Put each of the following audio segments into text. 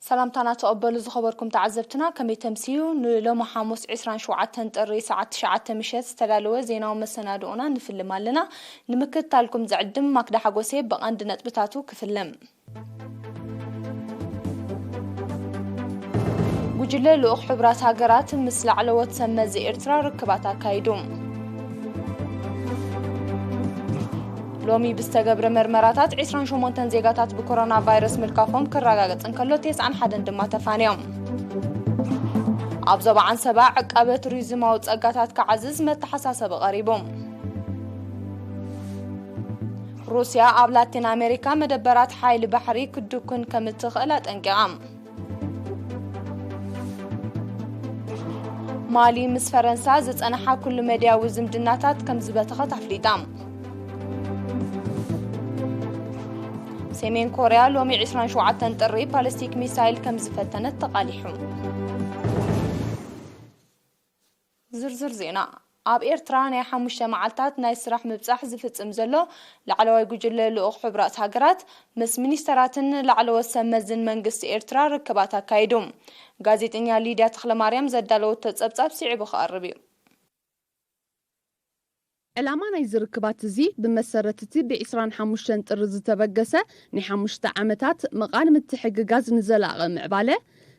ሰላምታና ተቐበሉ ዝኸበርኩም ተዓዘብትና፣ ከመይ ተምስዩ? ንሎሚ ሓሙስ ዕስራን ሸውዓተን ጥሪ ሰዓት ትሽዓተ ምሸት ዝተዳለወ ዜናዊ መሰናድኦና ንፍልም ኣለና። ንምክትታልኩም ዝዕድም ማክዳ ሓጎሴ። ብቐንዲ ነጥብታቱ ክፍልም። ጉጅለ ልኡኽ ሕቡራት ሃገራት ምስ ላዕለዎት ሰብ መዚ ኤርትራ ርክባት ኣካይዱ። ሎሚ ብዝተገብረ መርመራታት ዕስራን ሸሞንተን ዜጋታት ብኮሮና ቫይረስ ምልካፎም ክረጋገጽ እንከሎ፣ ተስዓን ሓደን ድማ ተፋንዮም። ኣብ ዞባ ዓንሰባ ዕቃበ ቱሪዝማዊ ጸጋታት ክዓዝዝ መተሓሳሰቢ ቀሪቡ። ሩስያ ኣብ ላቲን ኣሜሪካ መደበራት ሓይሊ ባሕሪ ክትድኩን ከም እትኽእል ኣጠንቂቓ። ማሊ ምስ ፈረንሳ ዝጸንሓ ኩሉ መድያዊ ዝምድናታት ከም ዝበተኸት ኣፍሊጣ። ሰሜን ኮርያ ሎሚ ዕስራን ሸውዓተን ጥሪ ባሊስቲክ ሚሳይል ከም ዝፈተነት ተቓሊሑ። ዝርዝር ዜና። ኣብ ኤርትራ ናይ ሓሙሽተ መዓልታት ናይ ስራሕ ምብጻሕ ዝፍጽም ዘሎ ላዕለዋይ ጉጅለ ልኡኽ ሕቡራት ሃገራት ምስ ሚኒስተራትን ላዕለዎት ሰብ መዝን መንግስቲ ኤርትራ ርክባት ኣካይዱ። ጋዜጠኛ ሊድያ ተኽለማርያም ዘዳለወቶ ጸብጻብ ስዒቡ ክቐርብ እዩ። ዕላማ ናይዚ ርክባት እዚ ብመሰረት እቲ ብ ዕስራን ሓሙሽተን ጥሪ ዝተበገሰ ናይ ሓሙሽተ ዓመታት መቓን ምትሕግጋዝ ንዘላቒ ምዕባለ፣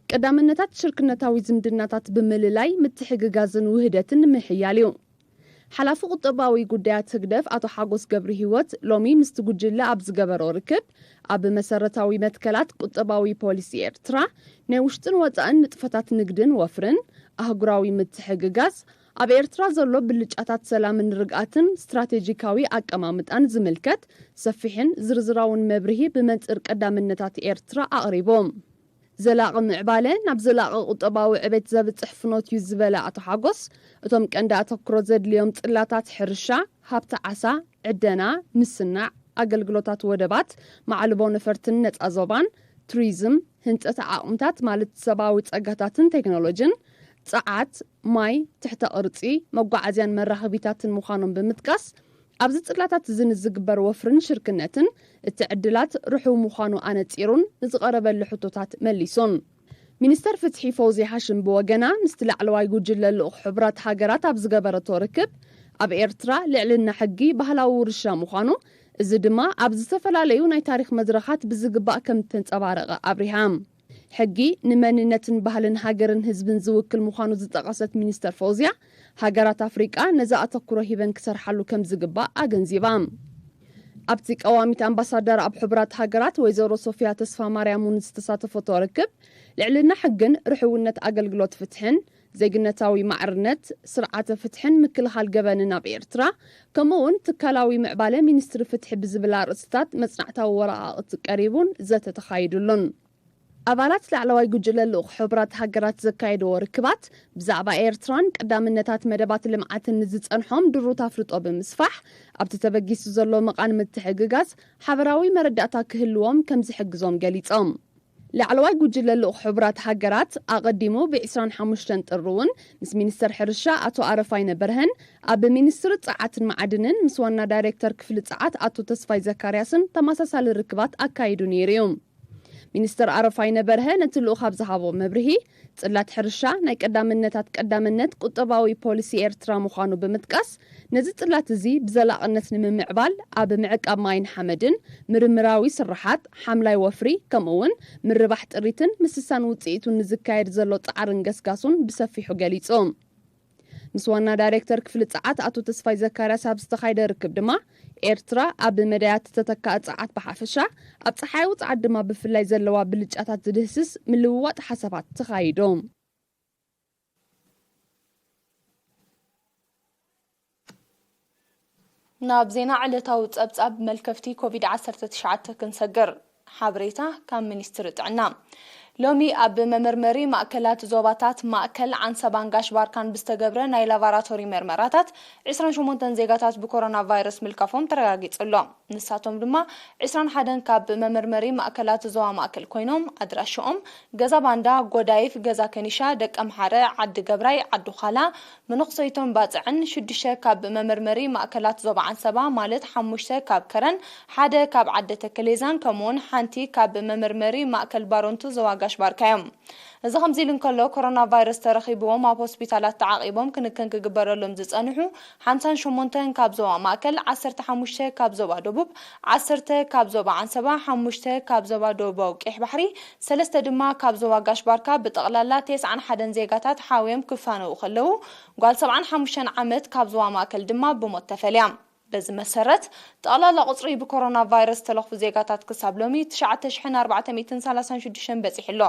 ቀዳምነታት ሽርክነታዊ ዝምድናታት ብምልላይ ምትሕግጋዝን ውህደትን ንምሕያል እዩ። ሓላፊ ቁጠባዊ ጉዳያት ህግደፍ ኣቶ ሓጎስ ገብረ ህይወት ሎሚ ምስቲ ጉጅለ ኣብ ዝገበሮ ርክብ፣ ኣብ መሰረታዊ መትከላት ቁጠባዊ ፖሊሲ ኤርትራ፣ ናይ ውሽጥን ወጻእን ንጥፈታት ንግድን ወፍርን፣ ኣህጉራዊ ምትሕግጋዝ፣ ኣብ ኤርትራ ዘሎ ብልጫታት ሰላምን ርግኣትን ስትራቴጂካዊ ኣቀማምጣን ዝምልከት ሰፊሕን ዝርዝራውን መብርሂ ብመንጽር ቀዳምነታት ኤርትራ ኣቕሪቦም። ዘላቒ ምዕባለ ናብ ዘላቒ ቁጠባዊ ዕቤት ዘብጽሕ ፍኖት እዩ ዝበለ ኣቶ ሓጎስ፣ እቶም ቀንዲ ኣተኩሮ ዘድልዮም ጽላታት ሕርሻ፣ ሃብቲ ዓሳ፣ ዕደና፣ ምስናዕ፣ ኣገልግሎታት ወደባት፣ ማዕልቦ ነፈርትን ነጻ ዞባን፣ ቱሪዝም፣ ህንጸት ዓቕምታት ማለት ሰብኣዊ ጸጋታትን ቴክኖሎጂን፣ ጸዓት፣ ማይ፣ ትሕተ ቅርጺ፣ መጓዓዝያን መራኸቢታትን ምዃኖም ብምጥቃስ፣ ኣብዚ ጽላታት እዚ ንዝግበር ወፍርን ሽርክነትን እቲ ዕድላት ርሑው ምዃኑ ኣነጺሩን ንዝቐረበሉ ሕቶታት መሊሱን። ሚኒስተር ፍትሒ ፈውዝያ ሃሽም ብወገና ምስቲ ላዕለዋይ ጉጅለ ልኡኽ ሕቡራት ሃገራት ኣብ ዝገበረቶ ርክብ፣ ኣብ ኤርትራ ልዕልና ሕጊ ባህላዊ ውርሻ ምዃኑ፣ እዚ ድማ ኣብ ዝተፈላለዩ ናይ ታሪኽ መድረኻት ብዝግባእ ከም እተንጸባረቐ ኣብሪሃ። ሕጊ ንመንነትን ባህልን ሃገርን ህዝብን ዝውክል ምዃኑ ዝጠቐሰት ሚኒስተር ፈውዝያ፣ ሃገራት ኣፍሪቃ ነዚ ኣተኩሮ ሂበን ክሰርሓሉ ከም ዝግባእ ኣገንዚባ። ኣብቲ ቀዋሚት ኣምባሳደር ኣብ ሕቡራት ሃገራት ወይዘሮ ሶፊያ ተስፋ ማርያም እውን ዝተሳተፈቶ ርክብ፣ ልዕልና ሕግን ርሕውነት ኣገልግሎት ፍትሕን፣ ዜግነታዊ ማዕርነት፣ ስርዓተ ፍትሕን ምክልኻል ገበንን ኣብ ኤርትራ፣ ከምኡ እውን ትካላዊ ምዕባለ ሚኒስትሪ ፍትሒ ብዝብል ኣርእስታት መጽናዕታዊ ወረቓቕቲ ቀሪቡን ዘተ ተኻይዱሉን። ኣባላት ላዕለዋይ ጉጅለ ልኡኽ ሕቡራት ሃገራት ዘካየድዎ ርክባት፣ ብዛዕባ ኤርትራን ቀዳምነታት መደባት ልምዓትን ንዝጸንሖም ድሩት ኣፍልጦ ብምስፋሕ፣ ኣብቲ ተበጊሱ ዘሎ መቓን ምትሕግጋዝ ሓበራዊ መረዳእታ ክህልዎም ከም ዝሕግዞም ገሊጾም። ላዕለዋይ ጉጅለ ልኡኽ ሕቡራት ሃገራት ኣቐዲሙ ብ ዕስራን ሓሙሽተን ጥሪ እውን ምስ ሚኒስተር ሕርሻ ኣቶ ኣረፋይነ በርሀን ኣብ ሚኒስትሪ ጸዓትን መዓድንን ምስ ዋና ዳይሬክተር ክፍሊ ጸዓት ኣቶ ተስፋይ ዘካርያስን ተመሳሳሊ ርክባት ኣካይዱ ነይሩ እዩ። ሚኒስተር ኣረፋይነ በርሀ ነቲ ልኡኽ ኣብ ዝሃቦ መብርሂ፣ ጽላት ሕርሻ ናይ ቀዳምነታት ቀዳምነት ቁጠባዊ ፖሊሲ ኤርትራ ምዃኑ ብምጥቃስ፣ ነዚ ጽላት እዚ ብዘላቕነት ንምምዕባል ኣብ ምዕቃብ ማይን ሓመድን፣ ምርምራዊ ስርሓት፣ ሓምላይ ወፍሪ፣ ከምኡ እውን ምርባሕ ጥሪትን ምስሳን ውጽኢቱን ንዝካየድ ዘሎ ጻዕርን ገስጋሱን ብሰፊሑ ገሊጹ። ምስ ዋና ዳይሬክተር ክፍሊ ጸዓት ኣቶ ተስፋይ ዘካርያስ ኣብ ዝተኻየደ ርክብ ድማ፣ ኤርትራ ኣብ መዳያት ዝተተክኣ ጸዓት ብሓፈሻ፣ ኣብ ጸሓያዊ ጸዓት ድማ ብፍላይ ዘለዋ ብልጫታት ዝድህስስ ምልውዋጥ ሓሳባት ተኻይዱ። ናብ ዜና ዕለታዊ ጸብጻብ መልከፍቲ ኮቪድ ዓሰርተ ትሽዓተ ክንሰግር። ሓበሬታ ካብ ሚኒስትሪ ጥዕና። ሎሚ ኣብ መመርመሪ ማእከላት ዞባታት ማእከል ዓንሰባን ጋሽ ባርካን ብዝተገብረ ናይ ላቫራቶሪ መርመራታት ዕስራን ሸሞንተን ዜጋታት ብኮሮና ቫይረስ ምልካፎም ተረጋጊጹ ኣሎ። ንሳቶም ድማ ዕስራን ሓደን ካብ መመርመሪ ማእከላት ዞባ ማእከል ኮይኖም፣ ኣድራሽኦም ገዛ ባንዳ፣ ጎዳይፍ፣ ገዛ ከኒሻ፣ ደቀምሓረ፣ ዓዲ ገብራይ፣ ዓዲ ዃላ፣ መነኩሰይቶም ባጽዕን፣ ሽዱሽተ ካብ መመርመሪ ማእከላት ዞባ ዓንሰባ ማለት ሓሙሽተ ካብ ከረን፣ ሓደ ካብ ዓዲ ተከሌዛን ከምኡውን ሓንቲ ካብ መመርመሪ ማእከል ባረንቱ ዞባ ጋሽ ባርካ እዮም። እዚ ከምዚ ኢሉ እንከሎ፣ ኮሮና ቫይረስ ተረኺብዎም ኣብ ሆስፒታላት ተዓቒቦም ክንክን ክግበረሎም ዝጸንሑ ሓምሳን ሸሞንተን ካብ ዞባ ማእከል፣ ዓሰርተ ሓሙሽተ ካብ ዞባ ደቡብ፣ ዓሰርተ ካብ ዞባ ዓንሰባ፣ ሓሙሽተ ካብ ዞባ ደቡባዊ ቀይሕ ባሕሪ፣ ሰለስተ ድማ ካብ ዞባ ጋሽ ባርካ፣ ብጠቕላላ ተስዓን ሓደን ዜጋታት ሓውዮም ክፋነዉ ከለዉ፣ ጓል ሰብዓን ሓሙሽተን ዓመት ካብ ዞባ ማእከል ድማ ብሞት ተፈልያ። በዚ መሰረት፣ ጠቕላላ ቁጽሪ ብኮሮና ቫይረስ ዝተለኽፉ ዜጋታት ክሳብ ሎሚ ትሽዓተ ሽሕን ኣርባዕተ ሚእትን ሰላሳን ሽዱሽተን በጺሑ ኣሎ።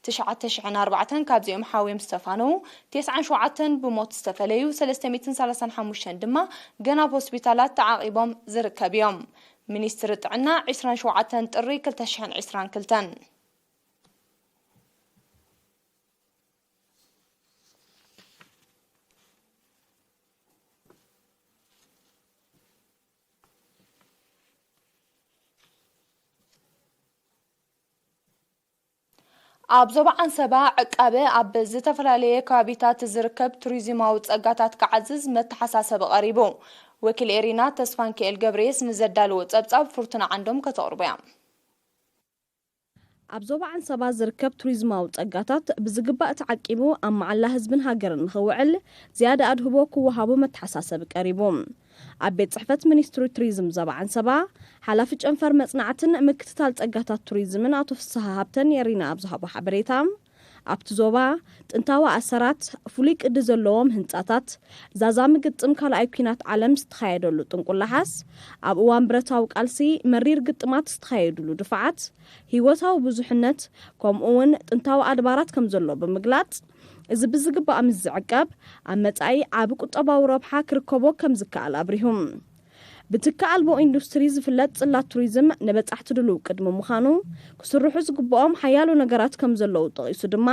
ትሽዓተ ሽሕን ኣርባዕተን ካብዚኦም ሓውዮም ዝተፋነዉ፣ ተስዓን ሸውዓተን ብሞት ዝተፈለዩ፣ ሰለስተ ሚእትን ሰላሳን ሓሙሽተን ድማ ገና ኣብ ሆስፒታላት ተዓቒቦም ዝርከብ እዮም። ሚኒስትሪ ጥዕና፣ ዕስራን ሸውዓተን ጥሪ ክልተ ሽሕን ዕስራን ክልተን። ኣብ ዞባ ዓንሰባ ዕቃበ ኣብ ዝተፈላለየ ከባቢታት ዝርከብ ቱሪዝማዊ ጸጋታት ክዓዝዝ መተሓሳሰቢ ቀሪቡ። ወኪል ኤሪና ተስፋንኪኤል ገብረየስ ንዘዳለዎ ጸብጻብ ፍርቱና ዓንዶም ከተቕርቦ እያ። ኣብ ዞባ ዓንሰባ ዝርከብ ቱሪዝማዊ ጸጋታት ብዝግባእ ተዓቂቡ ኣብ መዓላ ህዝብን ሃገርን ንኽውዕል ዝያዳ ኣድህቦ ክወሃቦ መተሓሳሰቢ ቀሪቡ። ኣብ ቤት ጽሕፈት ሚኒስትሪ ቱሪዝም ዞባ ዓንሰባ ሓላፊ ጨንፈር መጽናዕትን ምክትታል ጸጋታት ቱሪዝምን ኣቶ ፍስሃ ሃብተን የሪና ኣብ ዝሃቦ ሓበሬታ፣ ኣብቲ ዞባ ጥንታዊ ኣሰራት፣ ፍሉይ ቅዲ ዘለዎም ህንጻታት፣ ዛዛሚ ግጥም ካልኣይ ኲናት ዓለም ዝተኻየደሉ ጥንቁላሓስ፣ ኣብ እዋን ብረታዊ ቃልሲ መሪር ግጥማት ዝተኻየዱሉ ድፋዓት፣ ህይወታዊ ብዙሕነት፣ ከምኡ እውን ጥንታዊ ኣድባራት ከም ዘሎ ብምግላጽ፣ እዚ ብዝግባእ ምስ ዝዕቀብ፣ ኣብ መጻኢ ዓቢ ቁጠባዊ ረብሓ ክርከቦ ከም ዝከኣል ኣብሪሁ። ብትኪ ኣልቦ ኢንዱስትሪ ዝፍለጥ ጽላት ቱሪዝም ንበጻሕቲ ድሉው ቅድሚ ምዃኑ፣ ክስርሑ ዝግብኦም ሓያሎ ነገራት ከም ዘለዉ ጠቒሱ ድማ፣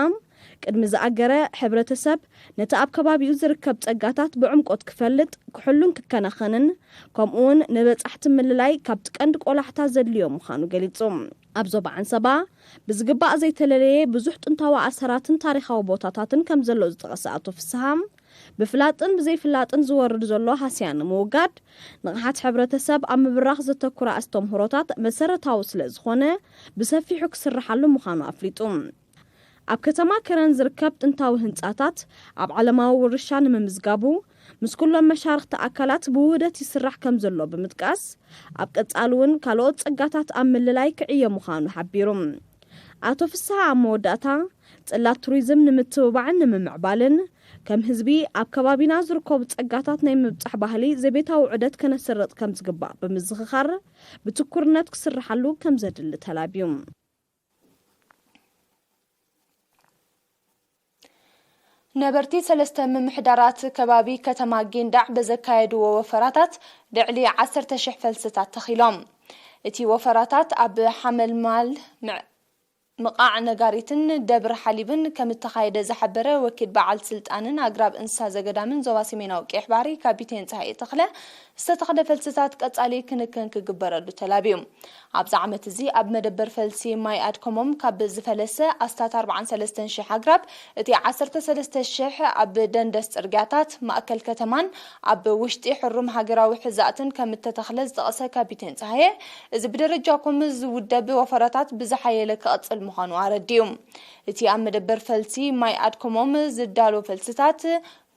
ቅድሚ ዝኣገረ ሕብረተሰብ ነቲ ኣብ ከባቢኡ ዝርከብ ጸጋታት ብዕምቆት ክፈልጥ፣ ክሕሉን ክከናኸንን፣ ከምኡውን ንበጻሕቲ ምልላይ ካብቲ ቀንዲ ቆላሕታ ዘድልዮ ምዃኑ ገሊጹ። ኣብ ዞባ ዓንሰባ ብዝግባእ ዘይተለለየ ብዙሕ ጥንታዊ ኣሰራትን ታሪኻዊ ቦታታትን ከም ዘሎ ዝጠቐሰ ኣቶ ፍስሃ፣ ብፍላጥን ብዘይፍላጥን ዝወርድ ዘሎ ሃስያ ንምውጋድ፣ ንቕሓት ሕብረተሰብ ኣብ ምብራኽ ዘተኩረ ኣስተምህሮታት መሰረታዊ ስለ ዝኾነ፣ ብሰፊሑ ክስርሓሉ ምዃኑ ኣፍሊጡ። ኣብ ከተማ ከረን ዝርከብ ጥንታዊ ህንጻታት ኣብ ዓለማዊ ውርሻ ንምምዝጋቡ፣ ምስ ኩሎም መሻርኽቲ ኣካላት ብውህደት ይስራሕ ከም ዘሎ ብምጥቃስ፣ ኣብ ቀጻሊ እውን ካልኦት ጸጋታት ኣብ ምልላይ ክዕየ ምዃኑ ሓቢሩ። ኣቶ ፍስሃ ኣብ መወዳእታ፣ ጽላት ቱሪዝም ንምትብባዕን ንምምዕባልን፣ ከም ህዝቢ ኣብ ከባቢና ዝርከቡ ጸጋታት ናይ ምብጻሕ ባህሊ ዘቤታዊ ዑደት ከነስርጽ ከም ዝግባእ ብምዝኽኻር፣ ብትኩርነት ክስርሓሉ ከም ዘድሊ ተላብዩ። ነበርቲ ሰለስተ ምምሕዳራት ከባቢ ከተማ ጊንዳዕ ብዘካየድዎ ወፈራታት ልዕሊ ዓሰርተ ሽሕ ፈልስታት ተኺሎም። እቲ ወፈራታት ኣብ ሓመልማል ምዕ-፣ ምቓዕ ነጋሪትን ደብር ሓሊብን ከም እተኻየደ ዝሓበረ ወኪል በዓል ስልጣንን ኣግራብ እንስሳ ዘገዳምን ዞባ ሰሜናዊ ቀይሕ ባሕሪ ካፒቴን ጸሃየ ተኽለ፣ ዝተተኽለ ፈልስታት ቀጻሊ ክንክን ክግበረሉ ተላብዩ። ኣብዚ ዓመት እዚ ኣብ መደበር ፈልሲ ማይ ኣድከሞም ካብ ዝፈለሰ ኣስታት ኣርባዓን ሰለስተን ሽሕ ኣግራብ፣ እቲ ዓሰርተ ሰለስተ ሽሕ ኣብ ደንደስ ጽርግያታት ማእከል ከተማን ኣብ ውሽጢ ሕሩም ሃገራዊ ሕዛእትን ከም እተተኽለ ዝጠቐሰ ካፒቴን ጸሃየ፣ እዚ ብደረጃ ኮም ዝውደብ ወፈራታት ብዝሓየለ ክቐጽል ምዃኑ ኣረዲኡ። እቲ ኣብ መደበር ፈልሲ ማይ ኣድከሞም ዝዳሎ ፈልስታት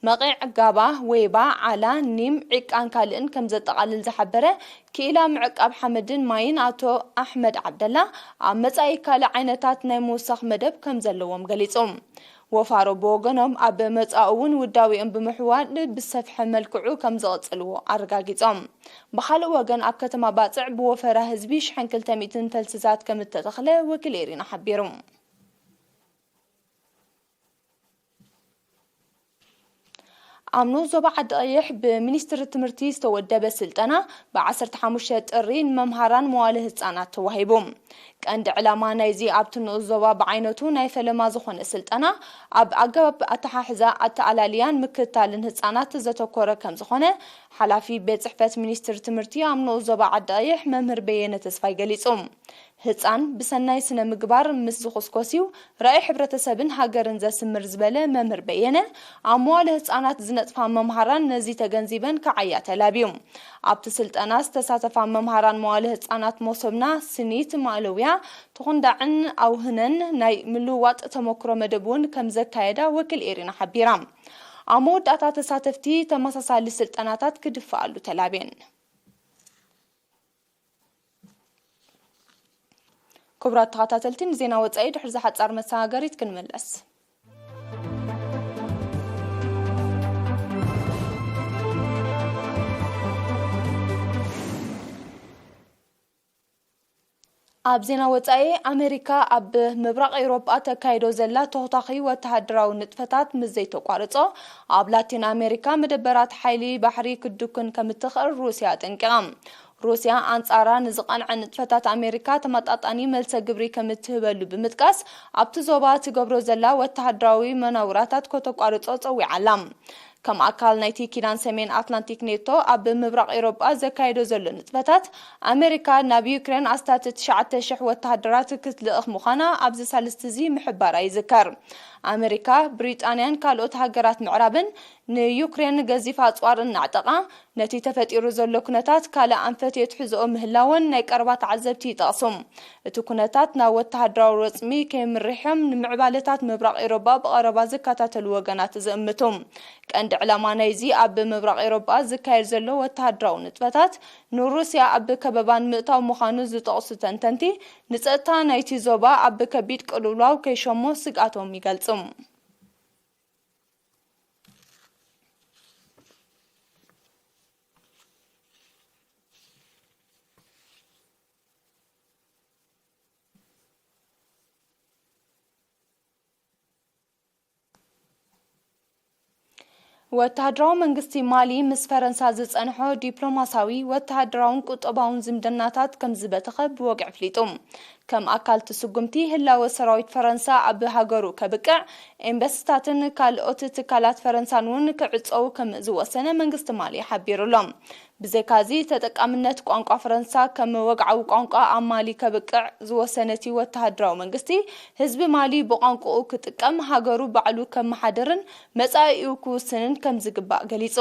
መቒዕ፣ ጋባ፣ ወይባ፣ ዓላ፣ ኒም፣ ዒቃን ካልእን ከም ዘጠቓልል ዝሓበረ ክኢላ ምዕቃብ ሓመድን ማይን ኣቶ ኣሕመድ ዓብደላ፣ ኣብ መጻኢ ካልእ ዓይነታት ናይ ምውሳኽ መደብ ከም ዘለዎም ገሊጹ። ወፋሮ ብወገኖም፣ ኣብ መጻኢ እውን ውዳቤኦም ብምሕዋድ ብዝሰፍሐ መልክዑ ከም ዝቕጽልዎ ኣረጋጊጾም። ብኻልእ ወገን፣ ኣብ ከተማ ባጽዕ ብወፈራ ህዝቢ ሽሕን ክልተ ሚእትን ፈልስታት ከም እተተኽለ ወኪል ኤሪና ሓቢሩ። ኣብ ንኡስ ዞባ ዓዲ ቀይሕ ብሚኒስትሪ ትምህርቲ ዝተወደበ ስልጠና ብ ዓሰርተ ሓሙሽተ ጥሪ ንመምሃራን መዋለ ህጻናት ተዋሂቡ። ቀንዲ ዕላማ ናይዚ ኣብቲ ንኡስ ዞባ ብዓይነቱ ናይ ፈለማ ዝኾነ ስልጠና ኣብ ኣገባብ ኣተሓሕዛ ኣተኣላልያን ምክትታልን ህጻናት ዘተኮረ ከም ዝኾነ ሓላፊ ቤት ጽሕፈት ሚኒስትሪ ትምህርቲ ኣብ ንኡስ ዞባ ዓዲ ቀይሕ መምህር በየነ ተስፋይ ገሊጹ። ህጻን ብሰናይ ስነ ምግባር ምስ ዝኹስኮስ እዩ ራእይ ሕብረተሰብን ሃገርን ዘስምር ዝበለ መምህር በየነ፣ ኣብ መዋለ ህጻናት ዝነጥፋ መምሃራን ነዚ ተገንዚበን ክዓያ ተላብዩ። ኣብቲ ስልጠና ዝተሳተፋ መምሃራን መዋለ ህጻናት መሶብና ስኒት ማእለውያ ተኾንዳዕን ኣውህነን ናይ ምልውዋጥ ተመክሮ መደብ እውን ከም ዘካየዳ ወኪል ኤሪና ሓቢራ። ኣብ መወዳእታ ተሳተፍቲ ተመሳሳሊ ስልጠናታት ክድፍኣሉ ተላብየን። ክቡራት ተኸታተልቲ፣ ንዜና ወጻኢ ድሕሪ ዝሓጻር መሰጋገሪት ክንምለስ። ኣብ ዜና ወጻኢ፣ ኣሜሪካ ኣብ ምብራቕ ኤውሮጳ ተካይዶ ዘላ ተኹታኺ ወተሃደራዊ ንጥፈታት ምስ ዘይተቋርጾ፣ ኣብ ላቲን ኣሜሪካ መደበራት ሓይሊ ባሕሪ ክትድኩን ከም እትኽእል ሩስያ ኣጠንቂቓ። ሩስያ ኣንጻራ ንዝቐንዐ ንጥፈታት ኣሜሪካ ተመጣጣኒ መልሰ ግብሪ ከም እትህበሉ ብምጥቃስ፣ ኣብቲ ዞባ ትገብሮ ዘላ ወተሃደራዊ መናውራታት ከተቋርጾ ጸዊዓ ኣላ። ከም ኣካል ናይቲ ኪዳን ሰሜን ኣትላንቲክ ኔቶ ኣብ ምብራቕ ኤውሮጳ ዘካየዶ ዘሎ ንጥፈታት፣ ኣሜሪካ ናብ ዩክሬን ኣስታት ትሽዓተ ሽሕ ወተሃደራት ክትልእኽ ምዃና ኣብዚ ሳልስቲ እዚ ምሕባራ ይዝከር። ኣሜሪካ፣ ብሪጣንያን ካልኦት ሃገራት ምዕራብን ንዩክሬን ገዚፍ ኣጽዋር እናዕጠቓ፣ ነቲ ተፈጢሩ ዘሎ ኩነታት ካልእ ኣንፈት የትሕዝኦ ምህላወን ናይ ቀረባ ተዓዘብቲ ይጠቕሱ። እቲ ኩነታት ናብ ወተሃደራዊ ረጽሚ ከየምርሕ እዮም ንምዕባለታት ምብራቕ ኤውሮጳ ብቐረባ ዝከታተሉ ወገናት ዝእምቱ። ቀንዲ ዕላማ ናይዚ ኣብ ምብራቕ ኤውሮጳ ዝካየድ ዘሎ ወተሃደራዊ ንጥፈታት፣ ንሩስያ ኣብ ከበባ ንምእታው ምዃኑ ዝጠቕሱ ተንተንቲ፣ ንጸጥታ ናይቲ ዞባ ኣብ ከቢድ ቅልውላው ከይሸሞ ስግኣቶም ይገልጹ። ወተሃደራዊ መንግስቲ ማሊ ምስ ፈረንሳ ዝጸንሖ ዲፕሎማሳዊ፣ ወተሃደራውን ቁጠባውን ዝምድናታት ከም ዝበተኸ ብወግዒ ኣፍሊጡ። ከም ኣካል እቲ ስጉምቲ፣ ህላወ ሰራዊት ፈረንሳ ኣብ ሃገሩ ከብቅዕ፣ ኤምባሲታትን ካልኦት ትካላት ፈረንሳን እውን ክዕጸዉ ከም ዝወሰነ መንግስቲ ማሊ ሓቢሩ ኣሎ። ብዘይካዚ፣ ተጠቃምነት ቋንቋ ፈረንሳ ከም ወግዓዊ ቋንቋ ኣብ ማሊ ከብቅዕ ዝወሰነ እቲ ወተሃደራዊ መንግስቲ፣ ህዝቢ ማሊ ብቋንቋኡ ክጥቀም፣ ሃገሩ ባዕሉ ከመሓድርን መጻኢኡ ክውስንን ከም ዝግባእ ገሊጹ።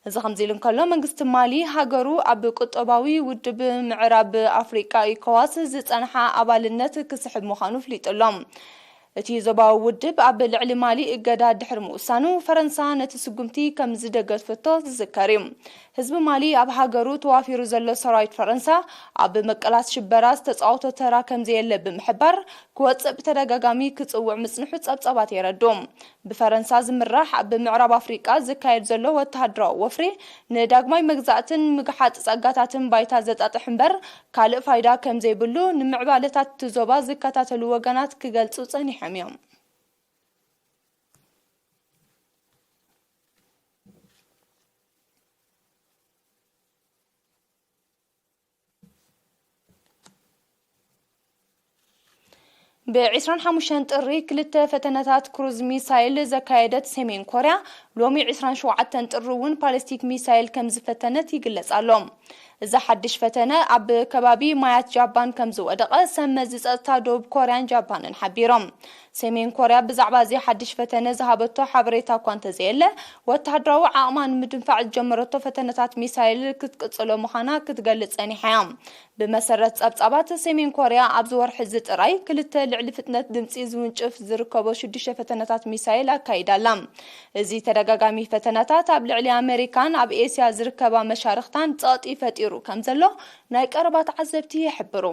እዚ ከምዚ ኢሉ እንከሎ፣ መንግስቲ ማሊ ሃገሩ ኣብ ቁጠባዊ ውድብ ምዕራብ ኣፍሪቃ ኢኮዋስ ዝጸንሓ ኣባልነት ክስሕብ ምዃኑ ኣፍሊጡ ኣሎ። እቲ ዞባዊ ውድብ ኣብ ልዕሊ ማሊ እገዳ ድሕሪ ምውሳኑ፣ ፈረንሳ ነቲ ስጉምቲ ከም ዝደገፈቶ ዝዝከር እዩ። ህዝቢ ማሊ ኣብ ሃገሩ ተዋፊሩ ዘሎ ሰራዊት ፈረንሳ ኣብ ምቅላስ ሽበራ ዝተጻወቶ ተራ ከም ዘየለ ብምሕባር፣ ክወጽእ ብተደጋጋሚ ክጽውዕ ምጽንሑ ጸብጻባት የረድኡ። ብፈረንሳ ዝምራሕ ኣብ ምዕራብ ኣፍሪቃ ዝካየድ ዘሎ ወተሃደራዊ ወፍሪ ንዳግማይ መግዛእትን ምግሓጥ ጸጋታትን ባይታ ዘጣጥሕ እምበር ካልእ ፋይዳ ከም ዘይብሉ ንምዕባለታት እቲ ዞባ ዝከታተሉ ወገናት ክገልጹ ጸኒሖም እዮም። ብ ዕስራን ሓሙሽተን ጥሪ ክልተ ፈተነታት ክሩዝ ሚሳይል ዘካየደት ሰሜን ኮርያ፣ ሎሚ ዕስራን ሸውዓተን ጥሪ እውን ፓለስቲክ ሚሳይል ከም ዝፈተነት ይግለጽ ኣሎ። እዚ ሓድሽ ፈተነ ኣብ ከባቢ ማያት ጃፓን ከም ዝወደቐ ሰብ መዚ ጸጥታ ደቡብ ኮርያን ጃፓንን ሓቢሮም። ሰሜን ኮርያ ብዛዕባ እዚ ሓድሽ ፈተነ ዝሃበቶ ሓበሬታ እኳ እንተዘየለ፣ ወተሃደራዊ ዓቕማ ንምድንፋዕ ዝጀመረቶ ፈተነታት ሚሳይል ክትቅጽሎ ምዃና ክትገልጽ ጸኒሓ እያ። ብመሰረት ጸብጻባት፣ ሰሜን ኮርያ ኣብዚ ወርሒ እዚ ጥራይ ክልተ ልዕሊ ፍጥነት ድምጺ ዝውንጭፍ ዝርከቦ ሽዱሽተ ፈተነታት ሚሳይል ኣካይዳ ኣላ። እዚ ተደጋጋሚ ፈተነታት ኣብ ልዕሊ ኣመሪካን ኣብ ኤስያ ዝርከባ መሻርኽታን ጸቕጢ ፈጢሩ ከም ዘሎ ናይ ቀረባ ተዓዘብቲ ይሕብሩ።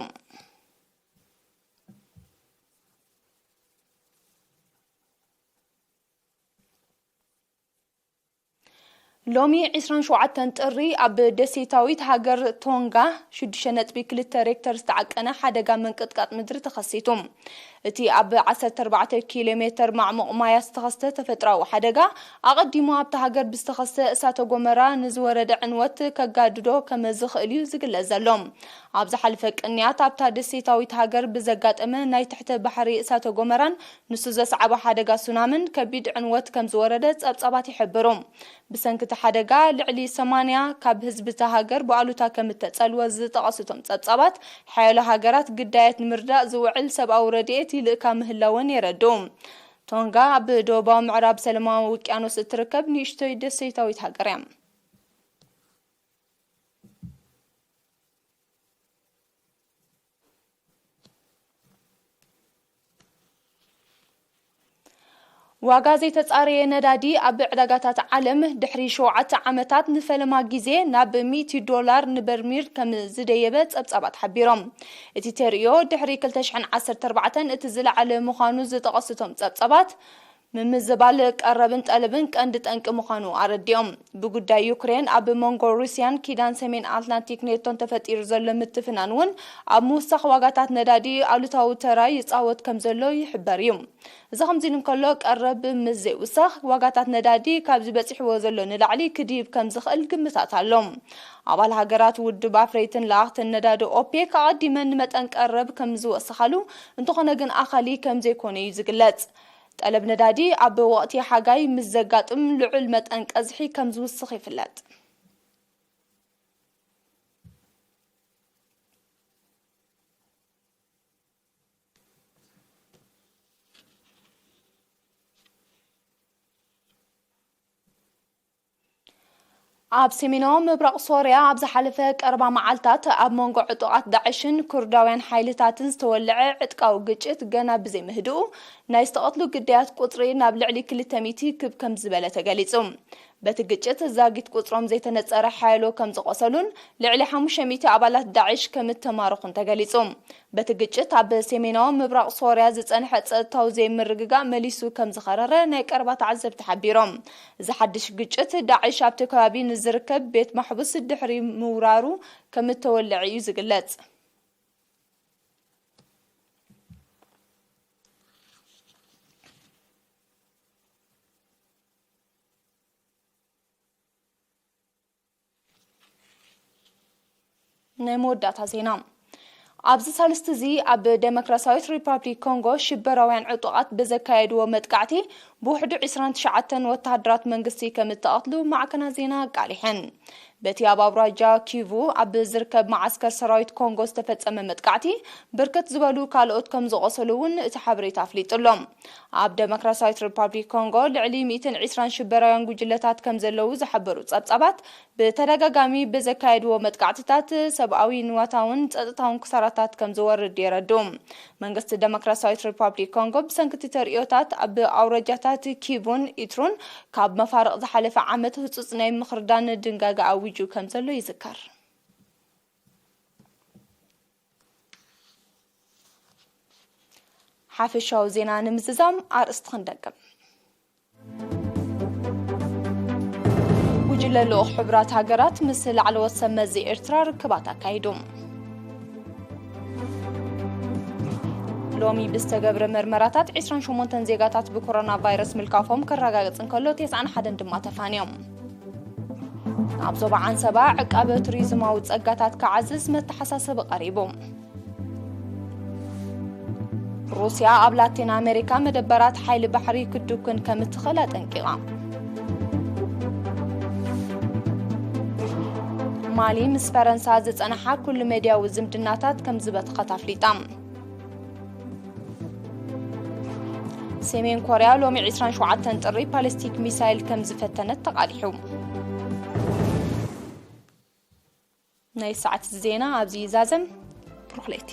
ሎሚ ዕስራን ሸውዓተን ጥሪ ኣብ ደሴታዊት ሃገር ቶንጋ ሽዱሽተ ነጥቢ ክልተ ሬክተር ዝተዓቀነ ሓደጋ ምንቅጥቃጥ ምድሪ ተኸሲቱ። እቲ ኣብ ዓሰርተ ኣርባዕተ ኪሎ ሜተር ማዕሙቕ ማያት ዝተኸስተ ተፈጥሮኣዊ ሓደጋ፣ ኣቐዲሙ ኣብታ ሃገር ብዝተኸስተ እሳተ ጎመራ ንዝወረደ ዕንወት ከጋድዶ ከም ዝኽእል እዩ ዝግለጽ ዘሎ። ኣብ ዝሓለፈ ቅንያት ኣብታ ደሴታዊት ሃገር ብዘጋጠመ ናይ ትሕተ ባሕሪ እሳተ ጎመራን ንሱ ዘስዓቦ ሓደጋ ሱናምን ከቢድ ዕንወት ከም ዝወረደ ጸብጻባት ይሕብሩ። ብሰንኪ እቲ ሓደጋ ልዕሊ ሰማንያ ካብ ህዝቢ እታ ሃገር ብኣሉታ ከም እተጸልወ ዝጠቐሱ እቶም ጸብጻባት፣ ሓያሎ ሃገራት ግዳያት ንምርዳእ ዝውዕል ሰብኣዊ ረድኤት ይልእካ ምህላወን የረድኡ። ቶንጋ ኣብ ደቡባዊ ምዕራብ ሰላማዊ ውቅያኖስ እትርከብ ንእሽቶይ ደሴታዊት ሃገር እያ። ዋጋ ዘይተጻረየ ነዳዲ ኣብ ዕዳጋታት ዓለም ድሕሪ ሸውዓተ ዓመታት ንፈለማ ግዜ ናብ ሚእቲ ዶላር ንበርሚል ከም ዝደየበ ጸብጻባት ሓቢሮም። እቲ ተርእዮ ድሕሪ ክልተ ሽሕን ዓሰርተ ኣርባዕተን እቲ ዝለዓለ ምዃኑ ዝጠቐሱ እቶም ጸብጻባት፣ ምምዝባል ቀረብን ጠለብን ቀንዲ ጠንቂ ምዃኑ ኣረዲኦም። ብጉዳይ ዩክሬን ኣብ መንጎ ሩስያን ኪዳን ሰሜን ኣትላንቲክ ኔቶን ተፈጢሩ ዘሎ ምትፍናን እውን ኣብ ምውሳኽ ዋጋታት ነዳዲ ኣሉታዊ ተራ ይጻወት ከም ዘሎ ይሕበር እዩ። እዚ ከምዚ ኢሉ እንከሎ፣ ቀረብ ምስ ዘይውሳኽ ዋጋታት ነዳዲ ካብዚ በጺሕዎ ዘሎ ንላዕሊ ክድይብ ከም ዝኽእል ግምታት ኣሎ። ኣባል ሃገራት ውድብ ኣፍረይትን ለኣኽትን ነዳዲ ኦፔክ ኣቐዲመን ንመጠን ቀረብ ከም ዝወሰኻሉ፣ እንተኾነ ግን ኣኻሊ ከም ዘይኮነ እዩ ዝግለጽ። ጠለብ ነዳዲ ኣብ ወቕቲ ሓጋይ ምስ ዘጋጥም ልዑል መጠን ቀዝሒ ከም ዝውስኽ ይፍለጥ። ኣብ ሰሜናዊ ምብራቕ ሶርያ ኣብ ዝሓለፈ ቀረባ መዓልታት ኣብ መንጎ ዕጡቓት ዳዕሽን ኩርዳውያን ሓይልታትን ዝተወልዐ ዕጥቃዊ ግጭት ገና ብዘይምህድኡ፣ ናይ ዝተቐትሉ ግዳያት ቁጽሪ ናብ ልዕሊ ክልተ ሚእቲ ክብ ከም ዝበለ ተገሊጹ። በቲ ግጭት ዛጊት ቁጽሮም ዘይተነጸረ ሓያሎ ከም ዝቖሰሉን ልዕሊ ሓሙሽተ ሚእቲ ኣባላት ዳዕሽ ከም እተማረኹን ተገሊጹ። በቲ ግጭት ኣብ ሰሜናዊ ምብራቕ ሶርያ ዝጸንሐ ጸጥታዊ ዘይምርግጋእ መሊሱ ከም ዝኸረረ ናይ ቀረባ ተዓዘብቲ ሓቢሮም። እዚ ሓድሽ ግጭት ዳዕሽ ኣብቲ ከባቢ ንዝርከብ ቤት ማሕቡስ ድሕሪ ምውራሩ ከም እተወልዐ እዩ ዝግለጽ። ናይ መወዳእታ ዜና። ኣብዚ ሳልስቲ እዚ ኣብ ደሞክራሲያዊት ሪፓብሊክ ኮንጎ ሽበራውያን ዕጡቓት ብዘካየድዎ መጥቃዕቲ ብውሕዱ ዕስራን ትሽዓተን ወተሃደራት መንግስቲ ከም እተቐትሉ ማዕከናት ዜና ኣቃሊሐን። በቲ ኣብ ኣውራጃ ኪቩ ኣብ ዝርከብ መዓስከር ሰራዊት ኮንጎ ዝተፈጸመ መጥቃዕቲ ብርክት ዝበሉ ካልኦት ከም ዝቖሰሉ እውን እቲ ሓበሬታ ኣፍሊጡ ኣሎ። ኣብ ደሞክራሲያዊት ሪፓብሊክ ኮንጎ ልዕሊ ሚእትን ዕስራን ሽበራውያን ጉጅለታት ከም ዘለዉ ዝሓበሩ ጸብጻባት፣ ብተደጋጋሚ ብዘካየድዎ መጥቃዕትታት ሰብኣዊ ንዋታውን ጸጥታውን ክሳራታት ከም ዝወርድ የረድኡ። መንግስቲ ደሞክራሲያዊት ሪፓብሊክ ኮንጎ ብሰንኪ እቲ ተርእዮታት ኣብ ኣውራጃታት ኪቡን ኢትሩን ካብ መፋርቕ ዝሓለፈ ዓመት ህጹጽ ናይ ምኽርዳን ድንጋገ ኣዊጁ ከም ዘሎ ይዝከር። ሓፈሻዊ ዜና ንምዝዛም ኣርእስቲ ክንደግም። ጉጅለ ልኡኽ ሕቡራት ሃገራት ምስ ላዕለዎት ሰብ መዚ ኤርትራ ርክባት ኣካይዱ። ሎሚ ብዝተገብረ መርመራታት ዕስራን ሸሞንተን ዜጋታት ብኮሮና ቫይረስ ምልካፎም ክረጋገጽ እንከሎ፣ ተስዓን ሓደን ድማ ተፋንዮም። ኣብ ዞባ ዓንሰባ ዕቃበ ቱሪዝማዊ ጸጋታት ክዓዝዝ መተሓሳሰቢ ቀሪቡ። ሩስያ ኣብ ላቲን ኣሜሪካ መደበራት ሓይሊ ባሕሪ ክትድኩን ከም እትኽእል ኣጠንቂቓ። ማሊ ምስ ፈረንሳ ዝጸንሓ ኩሉ መድያዊ ዝምድናታት ከም ዝበተኸት ኣፍሊጣ። ሰሜን ኮርያ ሎሚ ዕስራን ሸውዓተን ጥሪ ባሊስቲክ ሚሳይል ከም ዝፈተነት ተቓሊሑ። ናይ ሰዓት ዜና ኣብዚ ይዛዘም። ብሩኽ ለይቲ።